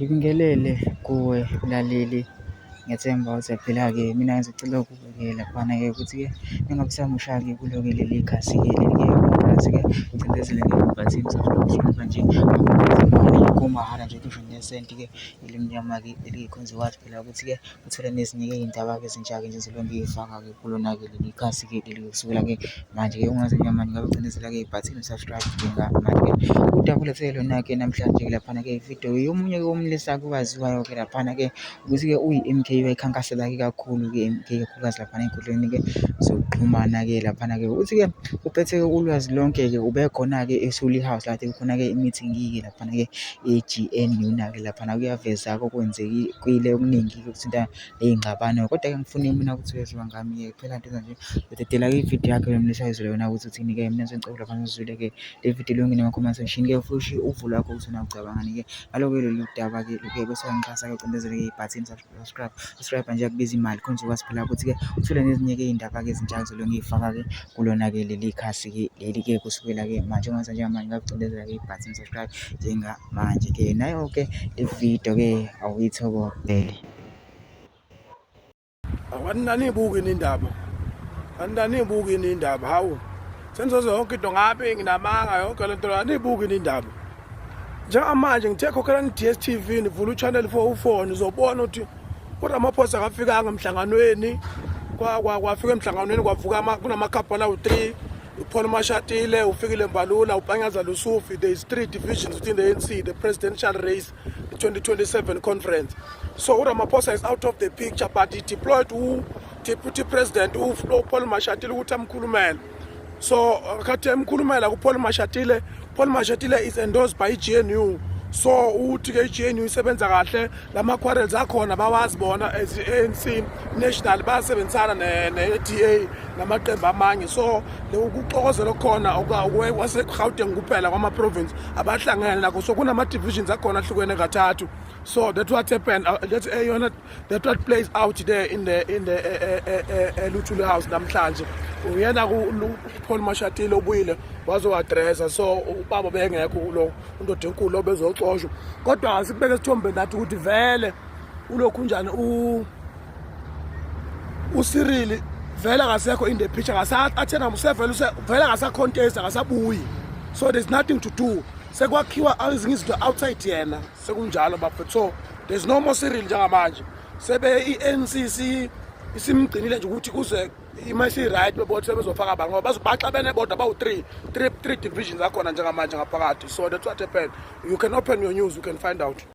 Ngibingelele kuwe mlaleli, ngiyathemba ukuthi uyaphila-ke. Mina ngizocela ukubekela laphana-ke ukuthi-ke engabe usamusha-ke kulo-ke leli khasi-ke leli-ke ke ucindezele-ke ibhathini subscribe nje kumahhala nje ngisho nesenti-ke elimnyama-ke eliyikhonze wazi phela ukuthi-ke uthole nezinye-ke iy'ndaba-ke ezintsha-ke nje ezizobe ngiy'faka-ke kulona-ke leli khasi-ke leli kusukela-ke manje-ke ungaze njengamanje ngabe ucindezela-ke ibhathini subscribe njengamanje-ke. Udaba olethele lona-ke namhlanje-ke laphana-ke ividiyo yomunye-ke womlisa-ke owaziwayo-ke laphana-ke ukuthi-ke uyi-M_K wayikhankasela-ke kakhulu-ke i-M_K kakhulukazi laphana ey'nkundleni-ke zokuxhumana-ke laphana-ke. Uthi-ke uphethe-ke ulwazi lonke-ke ubekhona-ke eSoli House la kade kukhona-ke i-meeting-ke laphana-ke e-G_N_U-na-ke laphana kuyaveza-ke okwenzekile okuningi-ke okuthinta ney'ngxabano. Kodwa-ke angifuni mina ukuthi uyezwa ngami-ke kuphela into nje udedela-ke ividiyo yakhe lo mlisa ayizwele yona ukuthi uthini-ke. Mina ngisengicela laphana uzwile-ke le vidiyo le ungene kuma-comment section-ke futhi uvo lwakho ukuthi wena ucabangani-ke ngaloko-ke lolu daba-ke bese uyangixhasa-ke ucindezele-ke ibhathini subscribe. Subscribe nje akubizi imali khona uzokwazi phela ukuthi-ke uthole nezinye-ke iy'ndaba-ke ezintsha engizobe ngiy'faka-ke kulona-ke leli khasi-ke leli-ke kusukela-ke manje. Ungenza njengamanje ngakucindezela-ke ibhathini subscribe njengamanje-ke. Nayo-ke le video-ke awuyithokozele. Awananibuki indaba. Ananibuki indaba. Hawu. Senzoze yonke into ngabe nginamanga yonke lento anibuki indaba. Njengamanje ngithe khokhelani DStv nivula uchannel 404 nizobona ukuthi uRamaphosa akafikanga emhlanganweni kwa kwafika emhlanganweni kwavuka kunamakhampani awu-3 uPaul Mashatile ufikile Mbalula uPanyaza Lusufi. There is three divisions within the ANC, the presidential race, the 2027 conference. So uRamaphosa is out of the picture, but he deployed u-deputy president uPaul Mashatile ukuthi amkhulumele. So khathi emkhulumela kuPaul Mashatile, Paul Mashatile is endorsed by i-GNU. So uthi ke i-GNU isebenza kahle, lama quarrels akhona bawazi bona as i-ANC national bayasebenzisana ne-DA namaqembu amanye. So ukuxokozela okukhona kwase-Gauteng kuphela kwama-province abahlangene nakho. So kunama-divisions akhona ahlukene kathathu. So that's what happened. That's eyona that's what plays out there in the Luthuli House namhlanje. Uyena ku Paul Mashatile obuyile wazo-addressa. So ubaba bengekho lo undoda enkulu obezoxoshwa, kodwa asikubeke esithombeni nathi ukuthi vele ulokhu njani u uCyril vele akasekho in the picture, athena usevele vele akasacontest, akasabuyi. So there's nothing to do, sekwakhiwa ezinye izinto outside yena. Sekunjalo bafethu, so there's no more Cyril njengamanje. Sebe i-NCC isimgcinile nje ukuthi kuze ima isi-right bebothi sebezofaka abantu ngoba bazobaxabene bodwa bawu-three three three divisions akhona njengamanje ngaphakathi. So that's what happened. You can open your news, you can find out.